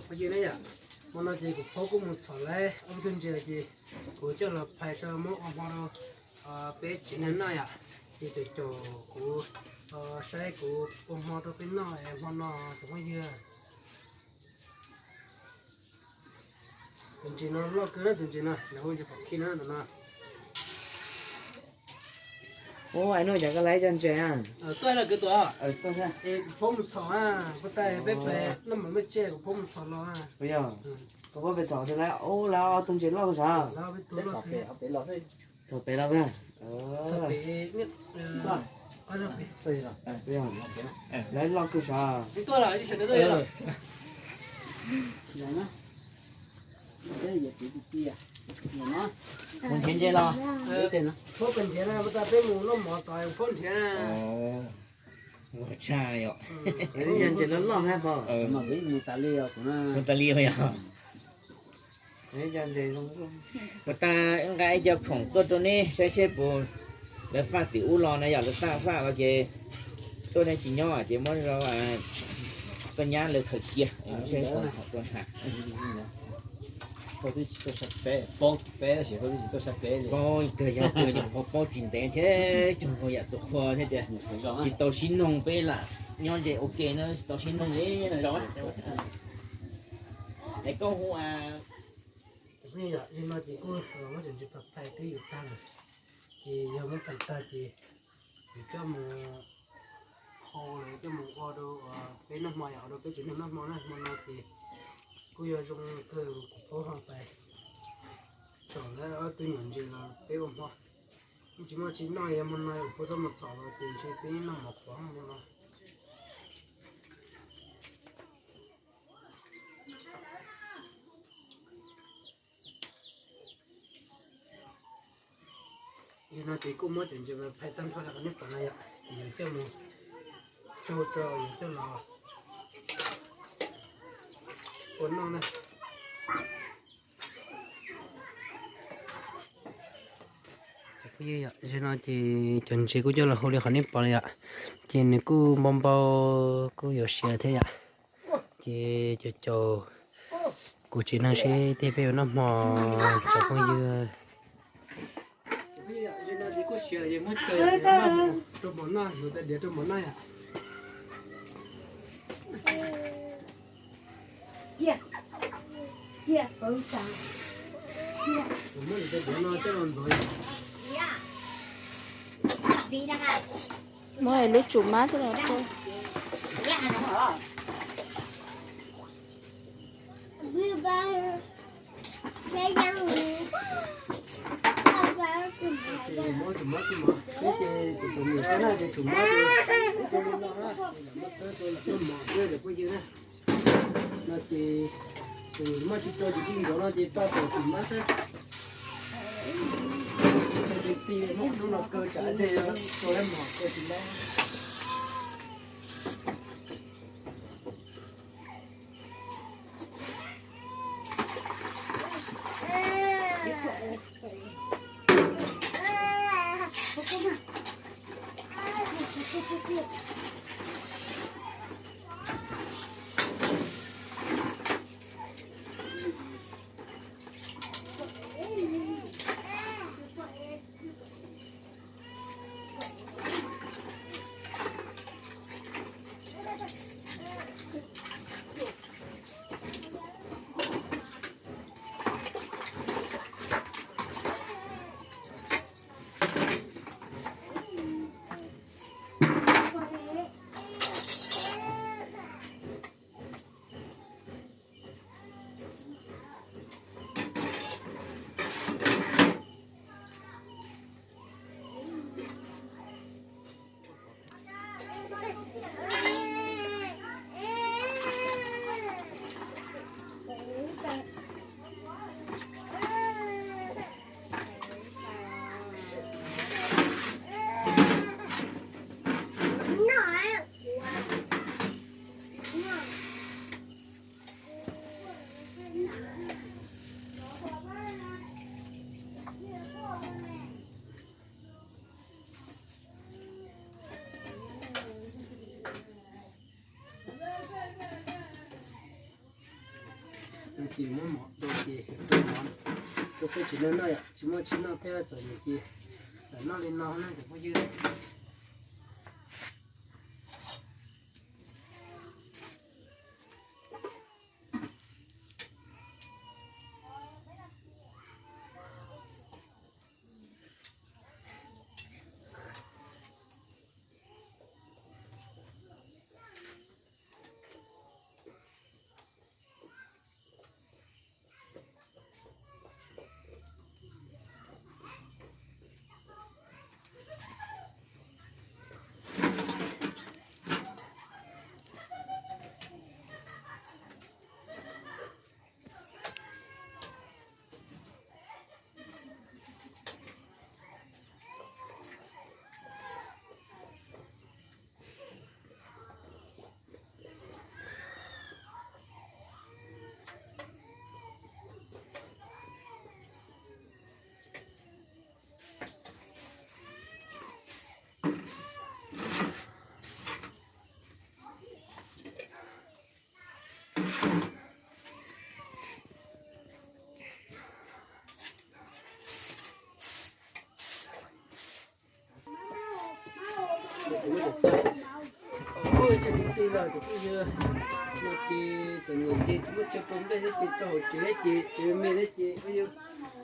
Phooj ywg na yom, hmo no ces kuv phob kuj mus txhom lawm ob tug ntses ces kuv coj los phais rau muab ua hmo rau peb tsev neeg noj yom. Ces caum caum kuv saib kuv ua hmo rau peb noj hmo no cov phooj ywg. Tus ntses no loj kawg na, tus ntses no lawv hu ntses pom khi na tus no. Ub, ais nuj, cas koj laib cov ntses a? Tuaj los kwv tuaj. Kuv phob mus txhom a, puag ta peb pem noj mov me tsej kuv phob mus txhom los. Yog, koj phob pem txhom tus laib, ub, laib ob tug ntses loj kawg sav. Txhom pem los. Laib loj kawg sav. Mus nrhiav ntses los? Phob nrhiav na, puag ta peb mus noj mov tod phob nrhiav na. Ua tshaj yom. Yog ntses loj loj na pog. Mus tas li yog. Puag ta nqa ib co khoom tuaj rau neb saib seb puas, lawv faj tim ub los na yom, lawv faj faj los ces tuaj nej tsis nyob ces muab rau koj nyab lawv khaws cia, saib puas khoom tuaj nrhiav. Paub kawg, yog kawg nyuam qhuav paub tsis ntev thiab, cog nkaus yam tus qhua thiab tias tsis tau sib noog, peb lam nyob ze ua ke na tsis tau sib noog li no. Es koj hu a. Cov phooj ywg, zaum no ces kuj los muab cov ntses phais twb yuav tag lawm, ces yog muab phais tag ces yuav coj mus hau los coj mus ua rau peb noj hmo, yog ua rau peb tsev neeg noj hmo na. Hmo no ces kuj yog zoo kawg kuv phob ho pais txhom lawm ob tug nyuam ntses los peb ua hmo. Kuj tsis muaj tsis noj, yog hmo no kuv phob txhob mus txhom los ces ntshe peb noj mov qhuav hmo no. Yog no ces kuj muab cov ntses phais tag nrho li qhov nej pom no yom, ces yuav coj mus tsau tso yuav coj los ua noj na. Cov phooj ywg, zaum no ces cov ntses kuj coj los hu li qhov nej pom li yom, ces nws kuj npau npau kuj yuav siav thiab yom. Ces caum caum kuv tsev neeg seb tej peb yuav noj hmo cov phooj ywg. Rau mov noj, yuav tais diav rau mov noj yom. Muab tais diav no coj los ntxuav yom. Muab lub tsum mab coj los rau. Muab tsum mab, tsum mab, peb ces tsum tsum mus kab na ces tsum mab ces peb coj mus noj na, muab txhawb rau lam noj mov xwb cov phooj ywg na. No ces tus maj tsis tso ces tij nrov no ces tso tom tsum mab xwb. Tij muab hnub no kaw tsam tej tso lab mos kaw tsis lab. Ces muab mov rau ces rau mov rau peb tsev neeg noj yom, tsis muaj tsis noj thiab txom nyem ces lam noj li no na cov phooj ywg. Ua tsaug kwv tij los cov phooj ywg, no ces txom nyem ces tsis muaj chaw rau nplej thiab ces rau hauv tsev thiab ces tsev me thiab ces peb yuav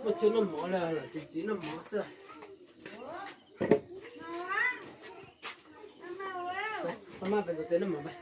muaj chaw noj mov los lam txiv txiv noj mov xwb. Pab mab peb ntxuav tes noj mov pab.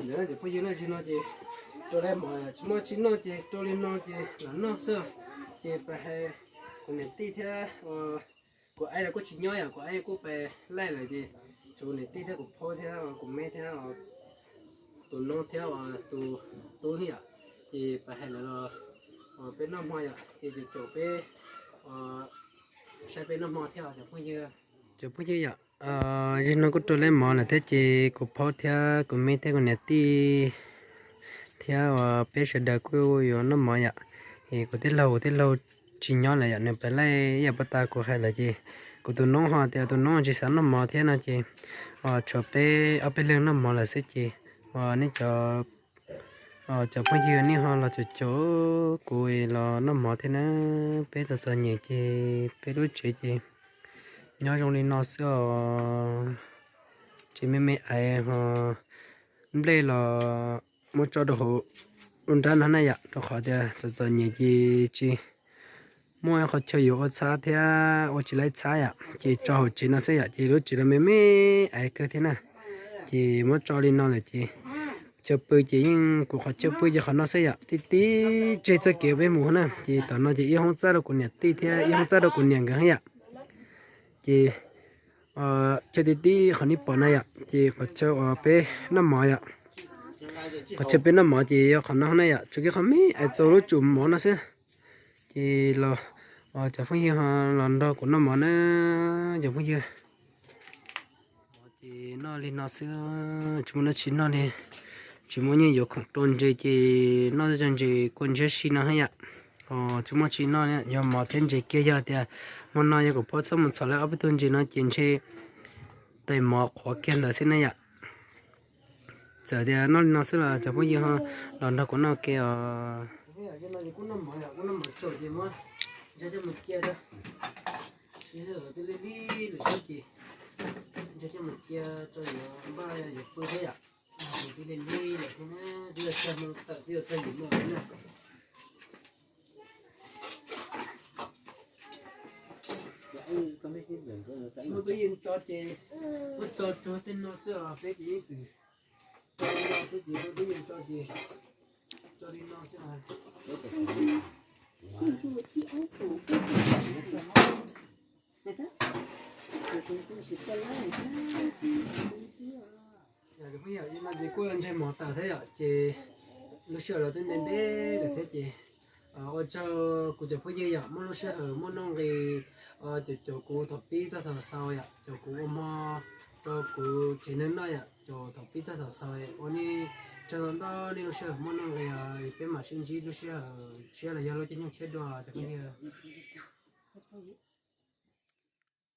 Ntawd cov phooj ywg, no ces rau li mov tsis muaj tsis noj ces rau li no ces lam noj xwb. Ces pab hais kuv niam tij thiab kuv aib los kuj tsis nyob yom, kuv aib kuj pais laij lawm ces tshuav kuv niam tij thiab kuv phob thiab kuv me thiab tus noob thiab tus tub yom. Ces pab hais lawv los peb noj hmo yom, ces caum caum peb saib peb noj hmo thiab cov phooj ywg. Cov phooj ywg yom, zaum no kuj rau li mov lawm thiab ces kuv phob thiab kuv me thiab kuv niam tij thiab uas peb sawv daws kuj yuav noj mov yom. Es kuv tij laug, kuv tij laug tsis nyob lawm yom, nws pais laij ib yam pab tas kuv hais lawm ces kuv tus noob ho tias tus noob tsis xav noj mov thiab no ces tshuav peb ob peb leeg noj mov lawm xwb ces uas nej cov cov phooj ywg nej ho los caum caum kuv los noj mov thiab na. Peb txom txom nyem ces peb lub tsev ces nyob zoo li no xwb os. Tsev me me aiv ho nplej los muab tso rau hauv lub nrab no na yom, rau qhov tias txom txom nyem ces tsis muaj qhov chaw yuav ua txhab thiab ua tsis laib txhab yom, ces tso hauv tsev no xwb yom, ces lub tsev los me me aiv kawg thiab na. Ces muab tso li no lawm ces chaw pw ces yeej kuv qhov chaw pw ces qhov no xwb yom, tib tib tseg txoj kev peb mus na, ces tom no ces ib hoob txaj rau kuv niam tij thiab ib hoob txaj rau kuv niam nkawd yom. Ces chaw tib tib qhov nej pom na yom, ces qhov chaw uas peb noj mov yom, qhov chaw peb noj mov ces yog qhov no na yom, tsuas kiag qhov me aiv txaus lub tsum mov no xwb. Ces los cov phooj ywg ho los nrog kuv noj mov na cov phooj ywg. Ces noj li no xwb, tsis muaj dab tsi noj li, tsis muaj nyiaj yuav khoom rau ntses ces noj cov ntses kua ntshiab si no thiab yom. Tsis muaj tsi noj, yog mov thiab ntses kiag, yog tias hmo no yog kuv phob txhob mus txhom lawv ob peb tug ntses no ces ntshe tais mov qhuav kiag ntawd xwb na yom. Txawm tias noj li no xwb los cov phooj ywg ho los nrog kuv noj ke os. Muab tub yeej tso ces muab tso tsuag tej no xwb os, peb ces yeej txwm tso li no xwb ces muab tub yeej tso ces tso li no xwb os. Cov phooj ywg, no ces kuj ntseg mov tas thiab yom, ces lub sij hawm los twb ntev ntev lawm thiab ces ua tsaug kuv cov phooj ywg yom, muaj lub sij hawm muaj nuj nqis caum caum kuv thaum pib txog thaum xaus yom, caum kuv ua hmo rau kuv tsev neeg noj yom, caum thaum pib txog thaum xaus ua nej Tsaug ntau nej lub sij hawm muaj nuj nqis, peb mam sib ntsib lub sij hawm tshiab los yog lub caij nyoog tshiab dua cov phooj ywg.